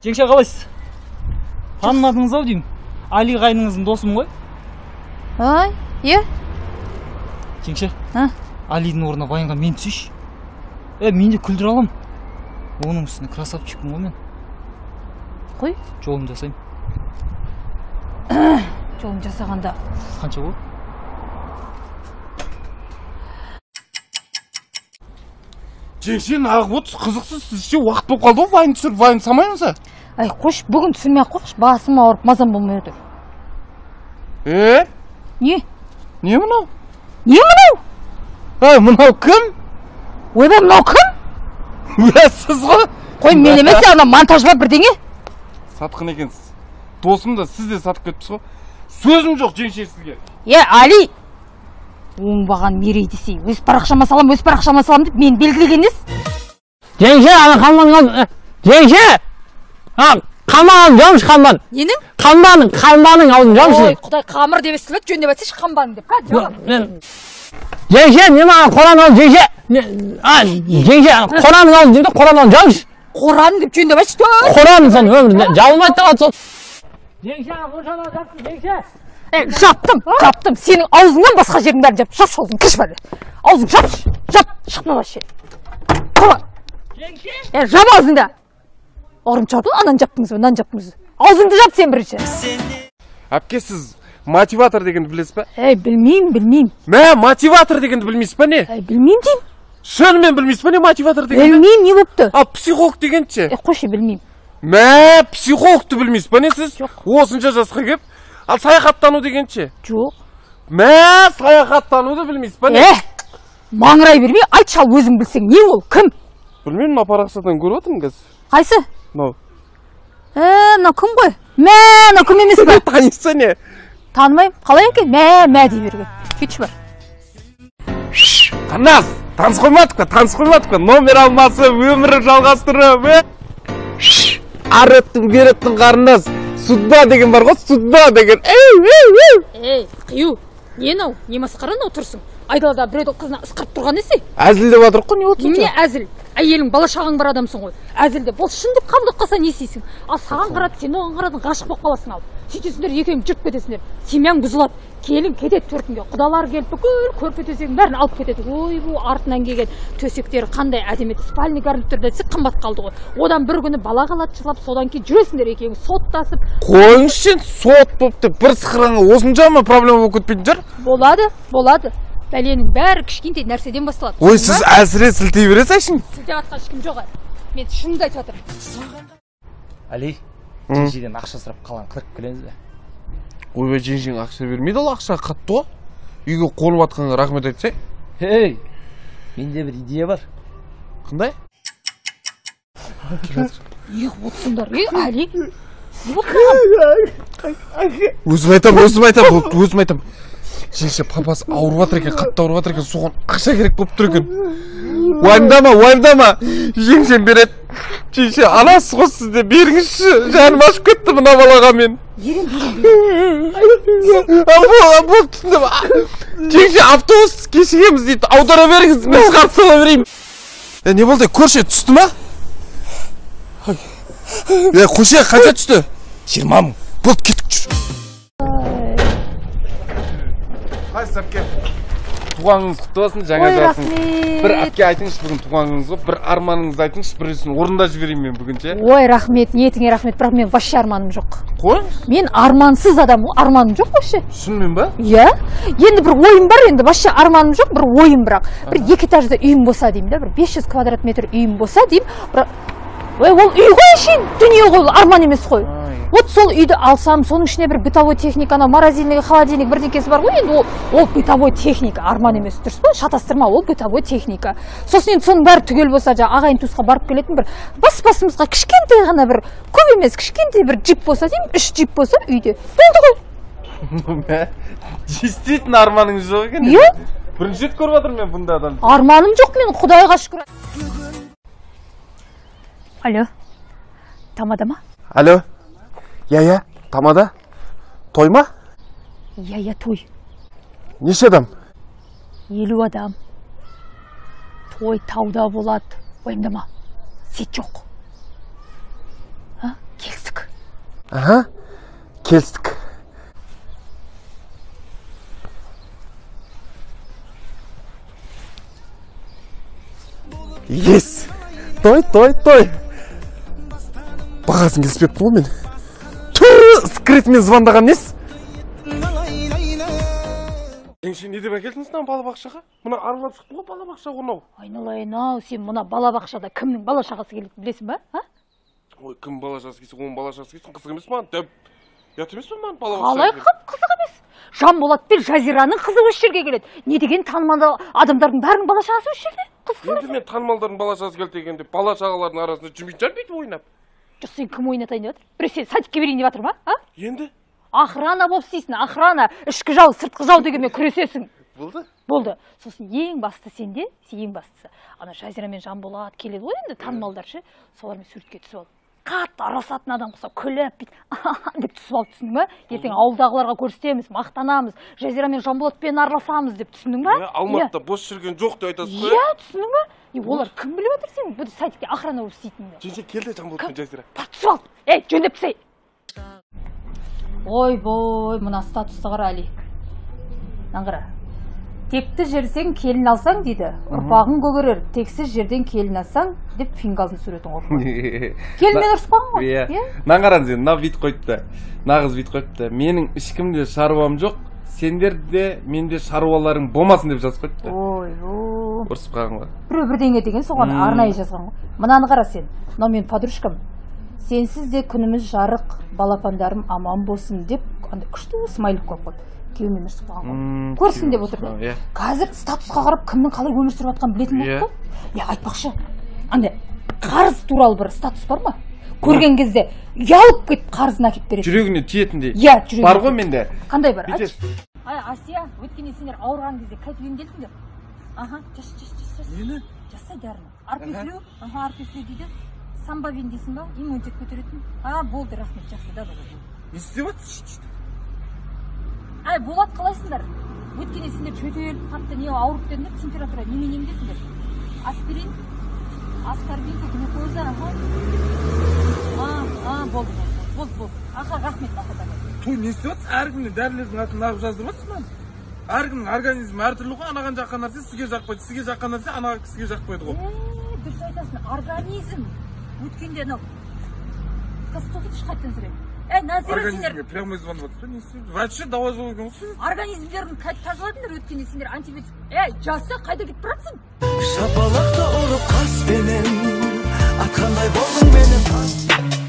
Жеңше, қалайсыз? Танымадыңыз ау деймін. Али қайныңыздың досымын ғой. Ай, е? Жеңше, Алидің орнына вайнға мен түсейші. Мен де күлдіре аламын. Оның үстіне красавчикпін ғой мен. Қой. Жолын жасаймын. Жолын жасағанда қанша болды? Жеңше, нағып отырсыз, қызықсыз, сізше уақыт болып қалды ғой, вайн түсіріп, вайн салмаймыз а? Ай, қойшы, бүгін түсірмей ақ қойшы, басым ауырып, мазам болмай отыр. Е? Не? Не мынау? Не мынау? Ай, мынау кім? Ойбай, мынау кім? Ө, сіз ғой? Қой, мен емес, ана монтаж ба бірдеңе? Сатқын екенсіз. Досым да, сіз де сатып кетіпсіз ғой. Сөзім жоқ, жеңше, сізге. Е, Али! Оңбаған мерей десей, өз парақшама салам, өз парақшама салам деп мені белгілеген ес? Жеңше, ана қамбаның алдын, жеңше! Қамбаның жамшы, қамбан. Ненің? Қамбаның, қамбаның алдын жамшы. Ой, құдай, қамыр деп естіледі, жөндеп айтсайшы, қамбаның деп. Жеңше, не маған қораның алдын, жеңше! Жеңше, қораның алдын деймін де, қораның алдын жамшы. Қораның деп жөндеп айтшы, тө! Қораның соны өмірінде жабылмайды да қалады сол. Жеңше, қораның алдын жапшы, жеңше! Жаптым, жаптым. Сенің аузыңнан басқа жердің бәрін жап. Жапшы аузың, кірші бәрі. Аузың жапшы, жап, шықма вообще. Қома. Жап аузыңды. Ұрым жапты, ананы жаптыңыз ба, мынаны жаптыңыз. Аузыңды жап сен бірінші. Әпке, сіз мотиватор дегенді білесіз ба? Ей, білмеймін, білмеймін. Мә, мотиватор дегенді білмейсіз ба не? Ей, білмеймін деймін. Шынымен білмейсіз ба не мотиватор дегенді? Білмеймін, не болыпты? Ал психолог дегенді ше? Қойшы, білмеймін. Мә, психологты білмейсіз ба не сіз? Жоқ. Осынша жасқа келіп. Ал саяхаттану деген ше? Жоқ. Мә, саяхаттануды білмейсіз ба не? Маңырай бермей, айтшы ал өзің білсең, не ол, кім? Білмеймін, мына парақшадан көріп отырмын қазір. Қайсы? Мынау. Мынау кім ғой? Мә, мынау кім емес пе? Танисың не? Танымаймын, қалай екен? Мә, мә дей берген. Кетші бар. Қанас, таныс қоймадық па? Таныс қоймадық па? Номер алмасып, өмірі жалғастырып, ары өттің, бері өттің, қарындас. Судьба деген бар ғой, судьба деген. Ей, қию, не мынау, не масқара мынау тұрсың? Айдалада біреудің қызына ысқырып тұрған несі? Әзілдеп жатырық қой, не болды сонша? Немене әзіл? Әйелің, бала шағаң бар адамсың ғой. Әзілдеп, ол шын деп қабылдап қалса не істейсің? Ал саған қарады, сен оған қарадың, ғашық болып қаласың ал. Сөйтесіңдер, екеуің жүріп кетесіңдер. Семьяң бұзылады, келін кетеді төркінге. Құдалар келіп бүкіл көрпе төсегін бәрін алып кетеді. Ойбу, артынан келген төсектері қандай әдемі еді. Спальный гарнитурда десек қымбат қалды ғой. Одан бір күні бала қалады жылап, содан кейін жүресіңдер екеуің соттасып. Қойыңызшы, сот болып деп бір сықыраңа осыншама проблема болып кетпейтін шығар? Болады, болады. Бәленің бәрі кішкентай нәрседен басталады. Ой, сіз әсіре сілтей бересіз әшін? Сілтеп жатқан ешкім жоқ әлі. Мен шынымды айтып жатырмын. Али, жеңшеден ақша сұрап қаланы қырып келеміз бе? Ойбай, жеңшең ақша бермейді, ол ақша қатты ғой. Үйге қонып жатқанға рахмет айтсай. Ей, менде бір идея бар. Қандай? Неғып отырсыңдар, ей, Али? Не болды маған? Өзім айтам, өзім айтам, өзім айтам. Жеңше, папасы ауырып жатыр екен, қатты ауырып жатыр екен, соған ақша керек болып тұр екен. Уайымдама, уайымдама, жеңшем береді. Жеңше, анасыз ғой сіз де, беріңізші, жаным ашып кетті мына балаға мен. Берем, берем, берем. Болды, түсіндім. Жеңше, автобус кешігеміз дейді, аудара беріңіз, мен шығарып сала берейін. Не болды, көрші, түсті ма? Көрші, қанша түсті? 20 мың. Болды, кеттік, жүр. Қайсыз, әпке? Туған күніңіз құтты болсын, жаңа жасыңыз. Бір әпке айтыңызшы, бүгін туған күніңіз ғой, бір арманыңызды айтыңызшы, біреусін орындап жіберейін мен бүгін ше. Ой, рахмет, ниетіңе рахмет, бірақ мен вообще арманым жоқ. Қойыңыз. Мен армансыз адаммын, арманым жоқ вообще. Шынымен ба? Иә. Енді бір ойым бар, енді вообще арманым жоқ, бір ойым бірақ. Бір екі этажды үйім болса деймін да, бір 500 квадрат метр үйім болса деймін, бірақ ой, ол үй ғой әшейін, дүние ғой, арман емес қой. Вот сол үйді алсам, соның ішіне бір бытовой техника, анау морозильник, холодильник бірдеңкесі бар ғой, енді ол бытовой техника, арман емес, дұрыс па? Шатастырма, ол бытовой техника. Сосын енді соның бәрі түгел болса, жаңа ағайын туысқа барып келетін бір бас-басымызға кішкентай ғана бір, көп емес, кішкентай бір джип болса деймін, 3 джип болса үйде. Болды ғой. Действительно арманыңыз жоқ екен. Иә? Бірінші рет көріп жатырмын мен бұндай адамды. Арманым жоқ мен, Құдайға шүкір. Алло, тамада ма? Алло. Я, я, тамада. Той ма? Я, я, той. Неше адам? 50 адам. Той тауда болады. Уайымдама, сет жоқ. Аха, келістік. Ес! Той, той, той! Бағасын келіспеппін ғой мен. Түр, скрытмен звондаған несі? Жеңше, не деп әкелдіңіз мына балабақшаға? Мына аралап шықтың ғой балабақша орнау. Айналайын-ау, сен мына балабақшада кімнің бала шағасы келетінін білесің ба? А? Ой, кім бала шағасы келсе, оның бала шағасы келсін, қызық емес маған. Дәп, ұят емес пе маған балабақша? Қалай қызық емес? Жанболат пен Жазираның қызы осы жерге келеді. Не деген танымал адамдардың бәрінің бала шағасы осы жерде? Қызық емес. Енді мен танымалдардың бала шағасы келді дегенде бала шағалардың арасында жүрмейтін шығар бүйтіп ойнап. Жоқ, сен кім ойнатайын деп жатыр? Біреу сені садикке берейін деп жатыр ма? А? Енді? Охрана болып істейсің, охрана, ішкі жау, сыртқы жау дегенмен күресесің. Болды? Болды. Сосын ең басты сенде, ең бастысы. Ана Жазира мен Жанболат келеді ғой енді танымалдар ше, солармен суретке түсіп алып. Қатты араласатын адам құсап күліп бүйтіп деп түсіп алып, түсіндің ба? Ертең ауылдағыларға көрсетеміз, мақтанамыз, Жазира мен Жанболатпен араласамыз деп, түсіндің ба? Иә, Алматыда бос жүрген жоқ деп айтасыз ғой. Иә, түсіндің ба? Олар кім біліп отыр сен бұл садикте охрана болып істейтініңді? Жеңше, келді Жанболат пен Жазира. Бар, түсіп ал. Ей, жөндеп тастай. Ойбой, мына статусты қара, Али. Мынаны қара. Текті жерсең келін алсаң дейді, ұрпағың көгерер, тексіз жерден келін алсаң деп фингалдың суретін қойып қойды. Келінмен ұрысып қалған ғой. Иә. Мынаны қараңыз енді, мынау бүйтіп қойыпты. Мына қыз бүйтіп қойыпты. Менің ешкімде шаруам жоқ, сендер де менде шаруаларың болмасын деп жазып қойыпты. Ойбой. Ұрысып қалған ғой. Біреу бірдеңе деген соған арнайы жазған ғой. Мынаны қара сен. Мынау менің подружкам. Сенсіз де күніміз жарық, балапандарым аман болсын деп андай күшті смайлик қойып қойды. Күйеуімен ұрысып қалған ғой. Көрсін деп отыр. Қазір статусқа қарап кімнің қалай өмір сүріп жатқанын білетін болдық қой. Иә, айтпақшы, андай қарыз туралы бір статус бар ма? Көрген кезде ұялып кетіп қарызын әкеліп береді. Жүрегіне тиетіндей. Иә, жүрегіне. Бар ғой менде. Қандай бар? Айтшы. Ай, Асия, өткенде сендер ауырған кезде қайтып емделдіңдер? Аха, жас, жас, жас, жас. Нені? Жасай дәріні. Арпифлю, аха, арпифлю дейді. Самбавин дейсің ба? Иммунитет көтеретін. А, болды, рахмет, жақсы, да, да. Не істеп жатсыз? Ай, Болат, қалайсыңдар? Өткенде сендер жөтеліп қатты не ауырып дедіңдер, температура немен емдедіңдер? Аспирин, аскорбинка, глюкоза, аха. А, болды, болды, болды. Аха, рахмет, аха, давай. Той, не істеп жатсыз? Әркімнің дәрілердің атын нағып жаздырып жатсыз ба? Әркімнің организмі әртүрлі ғой, анаған жаққан нәрсе сізге жақпайды, сізге жаққан нәрсе ана кісіге жақпайды ғой. Дұрыс айтасың, организм. Өткенде анау кастотыш қайтадан сұрайды. Әй, Назира, сендер организмге прямой звондап жатсыз ба? Не істеп? Вообще дауа жоқ екен ғой сіз. Организмдерін қайтып тазаладыңдар өткенде сендер антибиотик. Әй, жаса, қайда кетіп баратсың? Шапалақты ұрып қаспенен атқандай болдың мені.